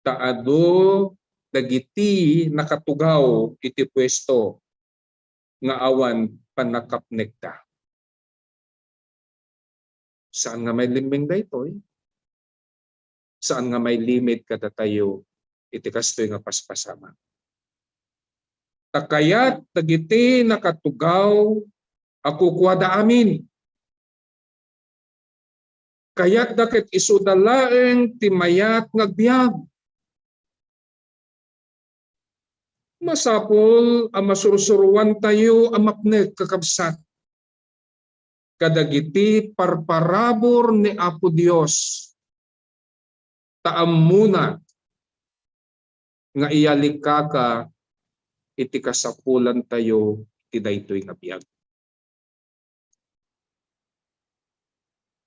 ta adu dagiti nakatugaw iti puesto nga awan pannakapnekda. Saan nga mailimmeng daytoy? Saan nga mailimid kadatayo iti kastoy nga paspasamak? Ta kayat dagiti nakatugaw a kukuada amin. Kayatda ket isuda laeng ti mayat nga agbiag. Masapul a masursuroantayo a mapnek, kakabsat, kadagiti parparabur ni Apo Dios, ta ammona nga iyalikaka iti kasapulantayo ti daytoy nga biag.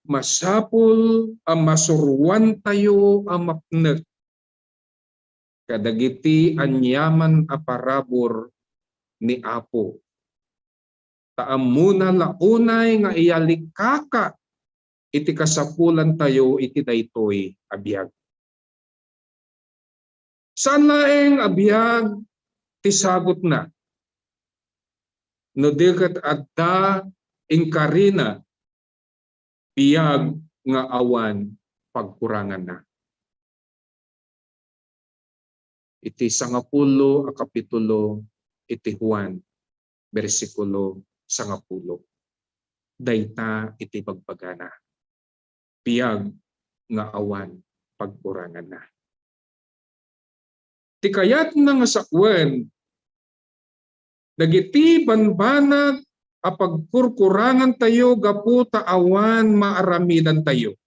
Masapul a masuroantayo a mapnek kadagiti aniaman a parabur ni Apo. Ta ammona la unay nga iyalikaka iti kasapulantayo iti daytoy a biag. Saan laeng a biag ti sagutna, no di ket adda inkarina biag nga awan pagkuranganna. Iti sangapulo a kapitulo iti Juan, bersikulo sangapulo. Dayta iti bagbagana, biag nga awan pagkuranganna. Ti kayatna nga sawen, dagiti banbanag a pagkurkurangantayo gapu ta awan maaramidantayo.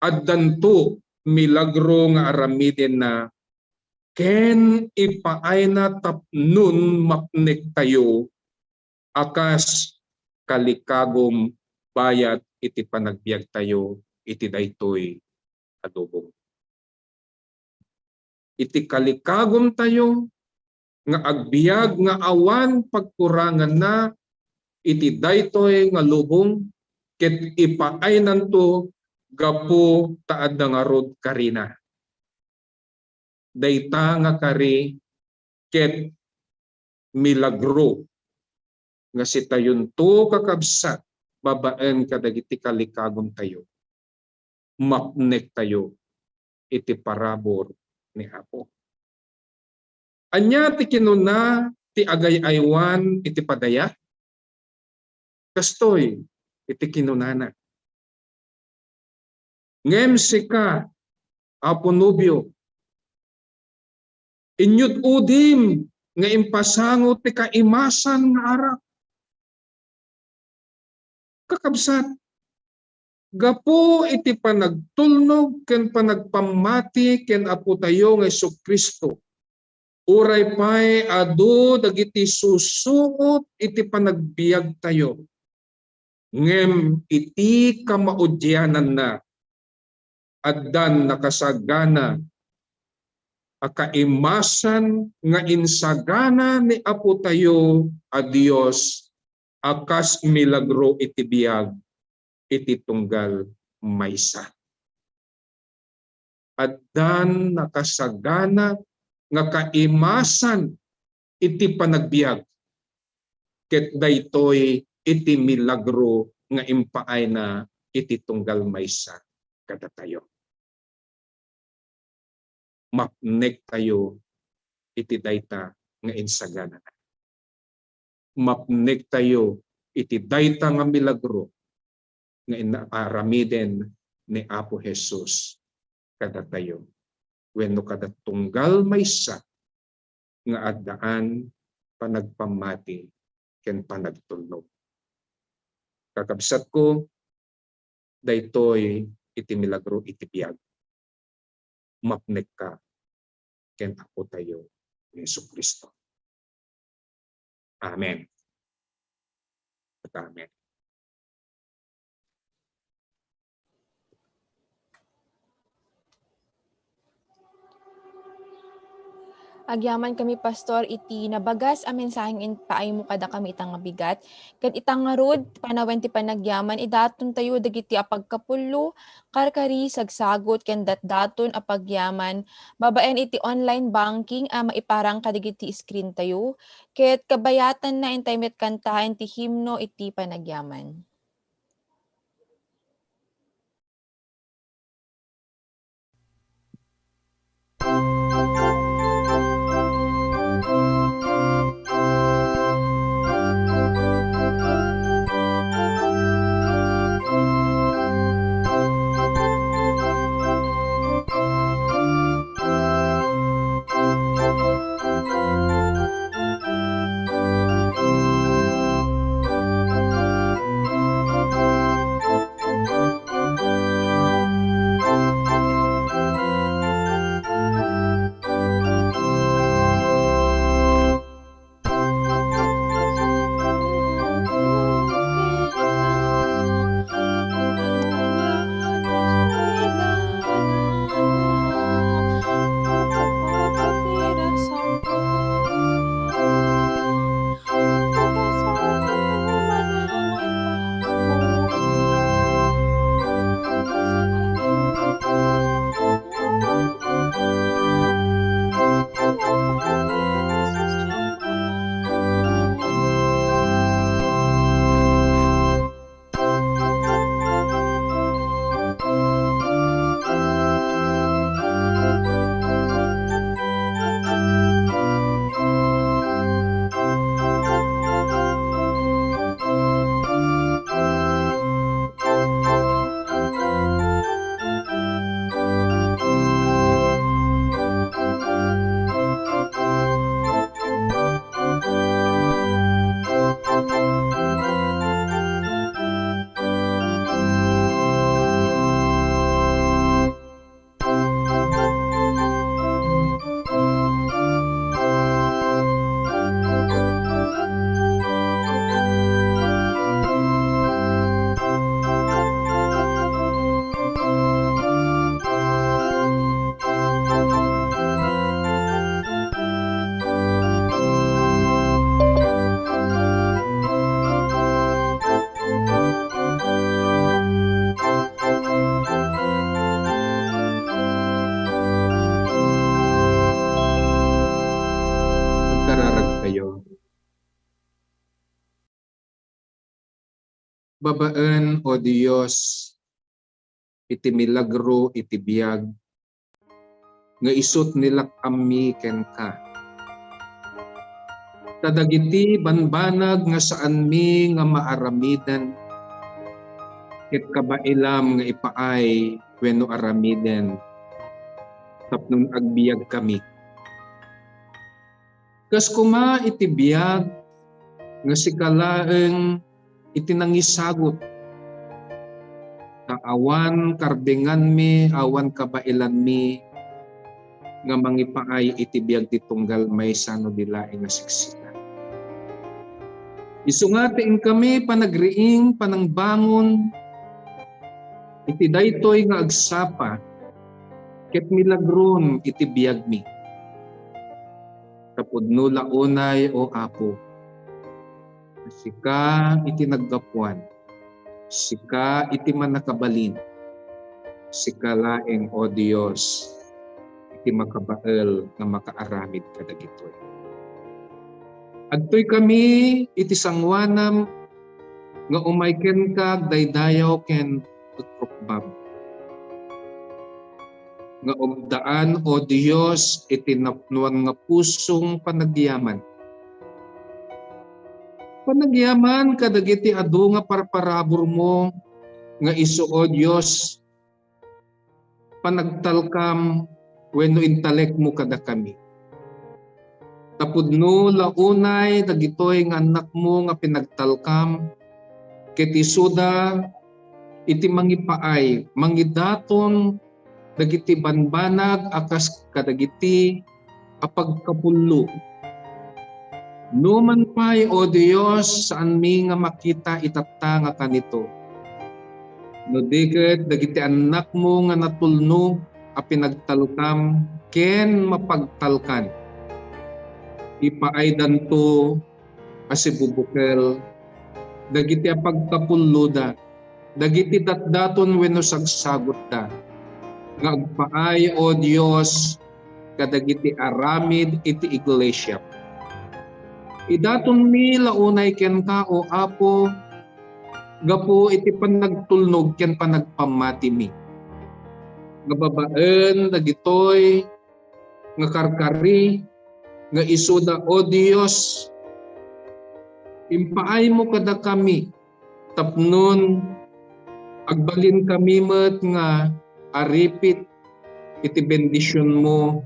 Addanto milagro nga aramidenna ken ipaayna tapnon mapnektayo a kas kalikagum bayat iti panagbiagtayo iti daytoy a lubong. Iti kalikagumtayo nga agbiag nga awan pagkuranganna iti daytoy nga lubong, ket ipaaynanto gapu ta adda ngarud karina. Dayta nga kari ket milagro nga sitayonto, kakabsat, babaen kadagiti kalikagumtayo, mapnektayo iti parabur ni Apo. Ania ti kinuna ti agay-aywan iti padaya? Kastoy iti kinunana, "Ngem sika, Apo Nobio, inyud-udim nga impasango ti kaimasan nga arak." Kakabsat, gapu iti panagtulnog ken panagpammati ken Apotayo nga Jesu-Cristo, uray pay adu dagiti susuot iti panagbiagtayo, ngem iti kamaudiananna, addan nakasagana a kaimasan nga insagana ni Apotayo a Dios a kas milagro iti biag iti tunggal maysa. Addan nakasagana nga kaimasan iti panagbiag, ket daytoy iti milagro nga impaayna iti tunggal maysa kadatayo. Mapnektayo iti dayta nga insaganana. Mapnektayo iti dayta nga milagro nga inaramiden ni Apo Jesus kadatayo wenno kada tunggal maysa nga addaan panagpammati ken panagtulnog. Kakabsatko, daytoy iti milagro iti biag. Mapnekka ken Apotayo ni Jesu-Cristo. Amen. Amen. Agyaman kami, Pastor, iti nabagas a mensaheng impaaymo kadakami ita nga bigat. Ket ita ngarud, panawen ti panagyaman, idatontayo dagiti a pagkapullo, karkari, sagsagut, ken datdaton a pagyaman babaen iti online banking a maiparang kadagiti screen tayo, ket kabayatanna intay met kantaen ti himno iti panagyaman. Babaen, O Dios, iti milagro iti biag nga isut' nilak-ammi kenka. Ta dagiti banbanag nga saanmi nga maaramiden, ket kabailam nga ipaay wenno aramiden tapno agbiagkami. Kas koma iti biag nga sika laeng iti nangisagut, ta awan kardinganmi, awan kabailanmi nga mangipaay iti biag ti tunggal maysa no di laeng nga siksika. Isu nga ti inkami panagriing, panangbangon iti daytoy nga agsapa ket milagron iti biagmi. Tapudno la unay, O Apo, sika iti naggapuan, sika iti mannakabalin, sika laeng, O Dios, iti makabael nga makaaramid kadagitoy. Adtoy kami iti sangoanam nga umay kenka agdaydayaw ken agrukbab. Nga umdaan, O Dios, iti napnoan nga pusong panagyaman. Panagyaman kadagiti adu nga parparaburmo nga isu, O Dios, panagtalkam wenno intalekmo kadakami. Tapudno la unay dagitoy nga annakmo nga pinagtalkam, ket isuda iti mangipaay, mangidaton dagiti banbanag a kas kadagiti a pagkapullo. Numan pay, O Dios, saanmi nga makita itatta nga kanito. No di ket dagiti annakmo nga natulnog a pinagtalkam ken mapagtalkan, ipaaydanto a sibubukel dagiti a pagkapulloda, dagiti datdaton wenno sagsagutda, nga agpaay, O Dios, kadagiti aramid iti iglesia. Idatonmi la unay kenka, O Apo, gapu iti panagtulnog ken panagpammatimi. Nga babaen dagitoy nga karkari nga isuda, O Dios, impaaymo kadakami tapnon agbalinkami met nga aripit iti bendisionmo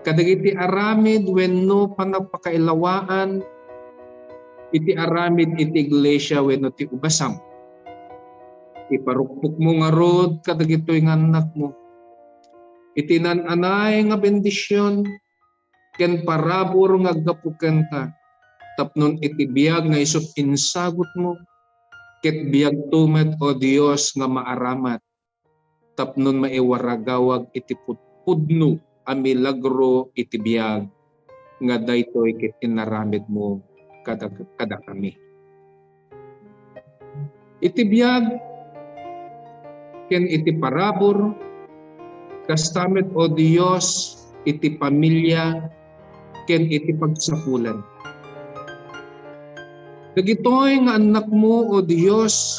kadagiti aramid wenno panagpakailawaan iti aramid iti iglesia wenno ti ubasam. Iparukpokmo ngarud kadagitoy nga annakmo iti naan-anay nga bendision ken parabur nga aggapu kenka, tapnon iti biag nga isut' insagutmo, ket biagto met, O Dios, nga maaramat, tapnon maiwaragawag iti pudpudno a milagro iti biag nga daytoy ket inaramidmo kada-, kadakami. Iti biag ken iti parabur, kasta met, O Dios, iti pamilia ken iti pagsapulan. Dagitoy nga annakmo, O Dios,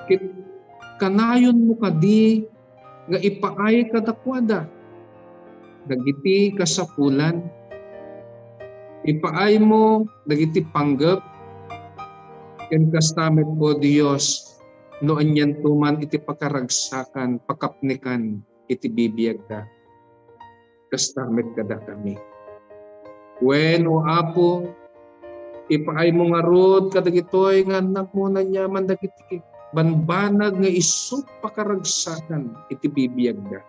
ket kanayonmo kadi nga ipaay kadakuada dagiti kasapulan. Ipaaymo dagiti panggep, ken kasta met, O Dios, no anianto man iti pakaragsakan, pakapnekan iti bibiagda. Kasta met kadakami. Wen, O Apo, ipaaymo ngarud kadagitoy nga annakmo aniaman dagiti banbanag nga isu pakaragsakan iti bibiagda.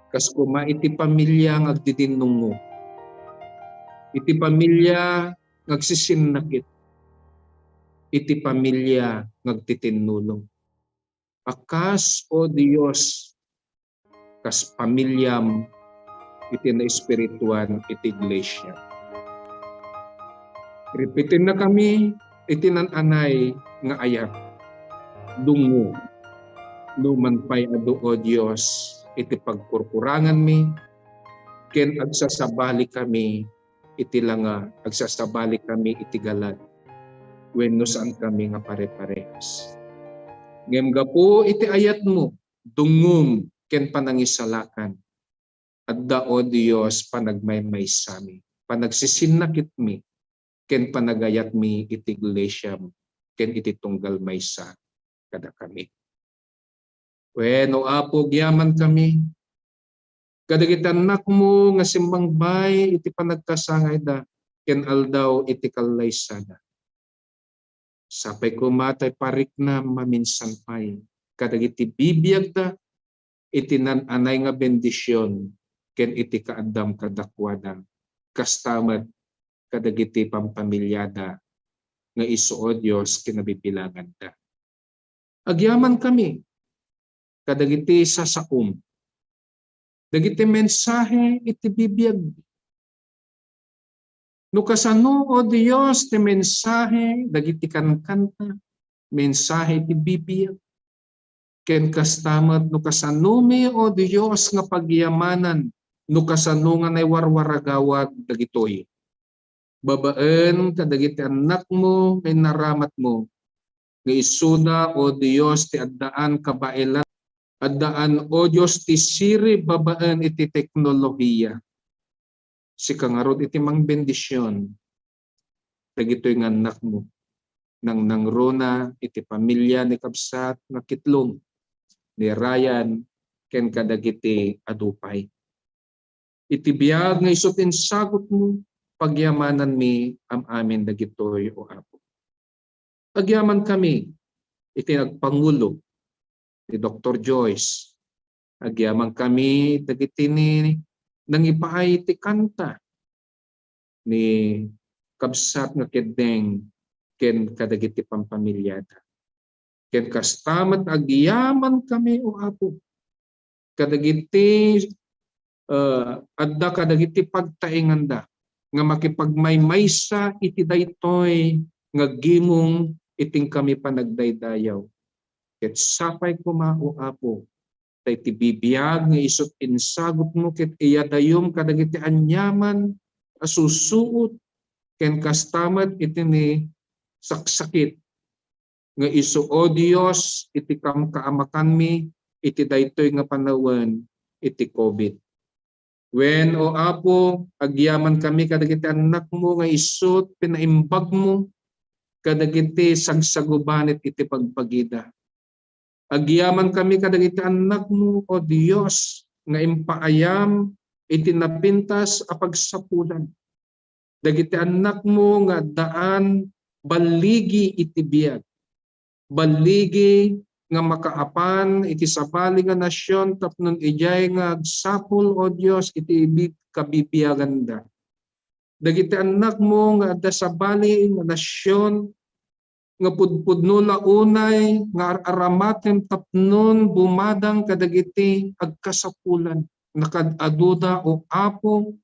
Kas koma iti pamilia nga agdidinnungngo, iti pamilia nga agsisinnakit, iti pamilia nga agtitinnulong. A kas, O Dios, kas pamiliam iti naespirituan iti iglesia. Ripitennakami iti naan-anay nga ayat. Dungngo, numan pay adu, O Dios, iti pagkurkuranganmi, ken agsasabalikami iti langa, agsasabalikami iti galad. wenno saankami nga pare-parehas. Ngem gapu iti ayatmo, dungngom ken panangisalakan, adda, O Dios, panagmaymaysami, panagsisinnakitmi, ken panagayatmi iti iglesiam ken iti tunggal maysa kadakami. Wen, O Apo, agyamankami kadagiti annakmo nga simmangbay iti panagkasangayda ken aldaw iti kallaysada. Sapay koma ta ipariknam maminsan pay kadagiti bibiagda iti naan-anay nga bendision ken iti kaaddam kadakuada, kasta met kadagiti pampamiliada nga isu, O Dios, kinabibilanganda. Agyamankami kadagiti sasaom, dagiti mensahe iti bibiag. No kasano, O Dios, ti mensahe dagiti kankanta, mensahe iti bibiag, ken kasta met no kasanomi, O Dios, nga pagyamanan, no kasano nga naiwarwaragawag dagitoy babaen kadagiti annakmo nga inaramatmo, nga isuda, O Dios, ti addaan kabaelan, addaan, O Dios, ti sirib babaen iti teknolohiya. Sika ngarud iti mangbendision dagitoy nga annakmo. Nangnangruna iti pamilia ni kabsat nga Kitlong, ni Ryan, ken kadagiti adu pay. Iti biag nga isu ti insagutmo, pagyamananmi am-amin dagitoy, O Apo. Agyamankami iti nagpangulo ni Doktor Joyce. Agyamankami dagiti ni nangipaay ti kanta ni kabsat nga Keddeng ken kadagiti pampamiliada. Ken kasta met agyamankami, O Apo, kadagiti, eh, adda kadagiti pagtaenganda nga makipagmaymaysa iti daytoy nga gimong iti inkami panagdaydayaw. Ket sapay koma, O Apo, ta iti bibiag nga isut' insagutmo ket iyadayom kadagiti aniaman a susuot, ken kasta met iti ni saksakit nga isu, O Dios, iti kamkaamakanmi iti daytoy nga panawen iti covid. Wen, O Apo, agyamankami kadagiti annakmo nga isut' pinaimbagmo kadagiti sagsagubanit iti bagbagida. Agyamankami kadagiti annakmo, O Dios, nga impaayam iti napintas a pagsapulan. Dagiti annakmo nga addaan balligi iti biag. Balligi nga makaapan iti sabali nga nasion tapno idiay nga agsapul, O Dios, iti ibi-, kabibiaganda. Dagiti annakmo nga adda sabali nga nasion nga pudpudno la unay nga ar-aramatem tapnon bumadang kadagiti agkasapulan. Nakaad-aduda, O Apo,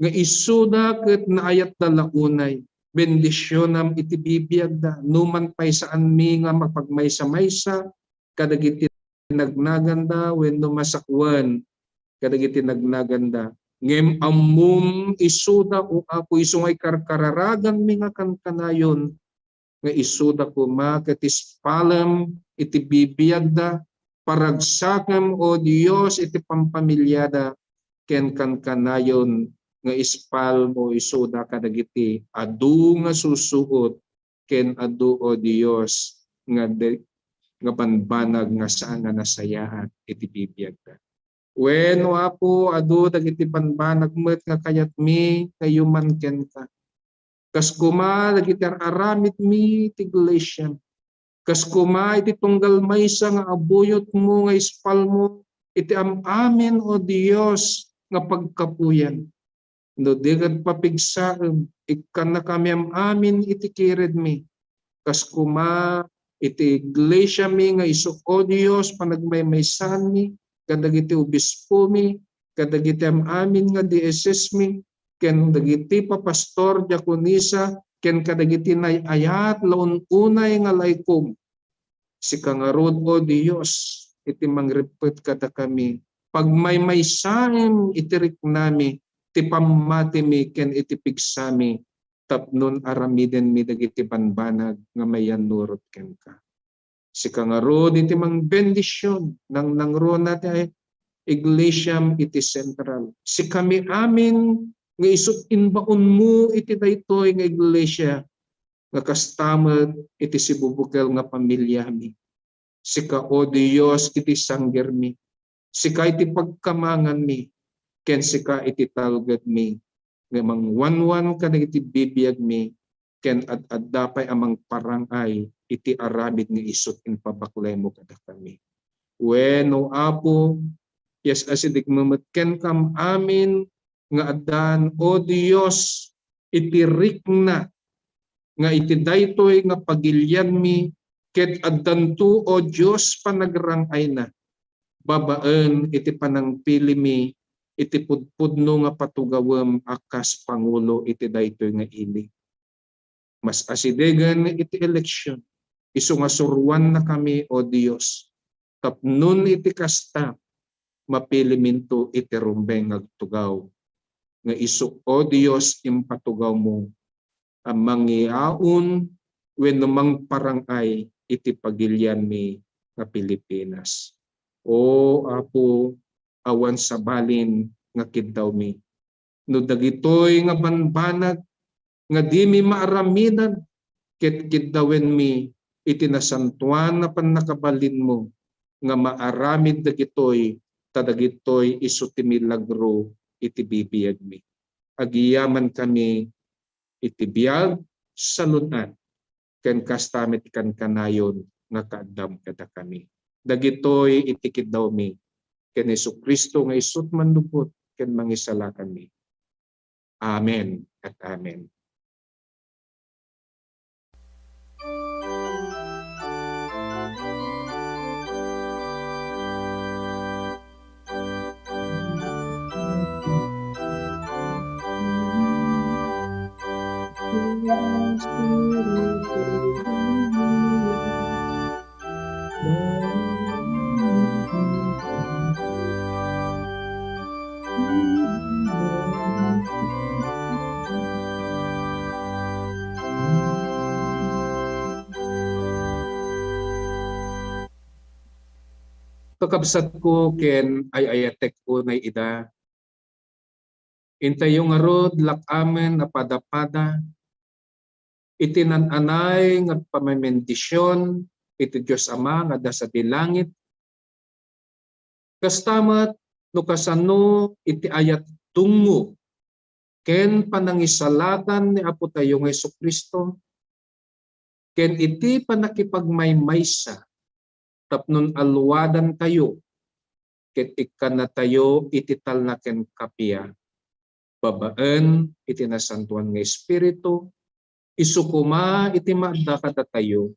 nga isuda ket naayatda la unay. Bendisionam iti bibiagda. Numan pay saanmi nga mapagmaysa-maysa kadagiti nagnaganda wenno masakuan kadagiti nagnaganda. Ngem ammom isuda, O Apo, isu nga ikarkararaganmi nga kankanayon, nga isuda koma ket ispalem iti bibiagda, paragsakem, O Dios, iti pampamiliada, ken kankanayon nga ispalmo isuda kadagiti adu nga susuot ken adu, O Dios, nga de-, nga banbanag nga saan nga nasayaat iti bibiagda. Wen, O Apo, adu dagiti banbanag met nga kayatmi nga yuman kenka. Kas koma dagiti ar-aramidmi ti iglesiam. Kas koma iti tunggal maysa nga abuyotmo nga ispalmo iti am-amin, O Dios, nga pagkapuyan. No di ket papigsaem, ikkannakami am-amin iti kiredmi. Kas koma iti iglesiami nga isu, O Dios, panagmaymaysaanmi kadagiti obispomi, kadagiti am-amin nga diosesmi, ken dagiti papastor, diakonisa, ken kadagiti nay-ayat la un-unay nga laikom. Sika ngarud, O Dios, iti mangrippet kadakami. Pagmaymaysaem iti riknami, ti pammatimi ken iti pigsami, tapnon aramidenmi dagiti banbanag nga mayannurot kenka. Sika ngarud iti mangbendision, nangnangruna ti iglesiam iti sentral. Sikami amin nga isut' imbaonmo iti daytoy nga iglesia, nga kasta met iti sibubukel nga pamiliami. Sika, O Dios, iti sanggermi, sika iti pagkamanganmi, ken sika iti talgedmi, nga mangwanwan kadagiti bibiagmi, ken ad-adda pay a mangparang-ay iti aramid nga isut' impabaklemo kadakami. Wen, O Apo, ias-asidegmi met kenkam amin nga addan, O Dios, iti rikna nga iti daytoy nga pagilianmi, ket addanto, O Dios, panagrang-ayna babaen iti panangpilimi iti pudpudno nga patugawem a kas pangulo iti daytoy nga ili. Mas-asidegen iti eleksion, isu nga suruannakami, O Dios, tapnon iti kasta, mapiliminto iti rumbeng nga agtugaw, nga isu, O Dios, impatugawmo a mangiaon wenno mangparang-ay iti pagilianmi nga Pilipinas. O Apo, awan sabalin nga kiddawmi. No dagitoy nga banbanag nga dimi maaramidan, ket kiddawenmi iti nasantoan a pannakabalinmo nga maaramid dagitoy, ta dagitoy isu ti milagro iti bibiagmi. Agyamankami iti biag, salun-at, ken kasta met kankanayon nga kaaddam kadakami. Dagitoy iti kiddawmi ken Jesu-Cristo nga isut' mannupot ken mangisalakanmi. Amen ket amen. Kakabsatko ken ay-ayatek unay ida, intayo ngarud lak-amen a padapada iti naan-anay nga pamamendisyon iti Dios Ama nga adda sadi langit. Kasta met no kasano iti ayat dungngo ken panangisalakan ni Apotayo nga Jesu-Cristo, ken iti pannakipagmaymaysa tapnon alluadantayo ket ikkannatayo iti talna ken kappia, babaen iti Nasantoan nga Espiritu, isu koma iti maadda kadatayo,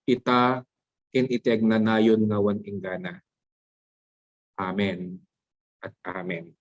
ita ken iti agnanayon nga awan inggana. Amen ket amen.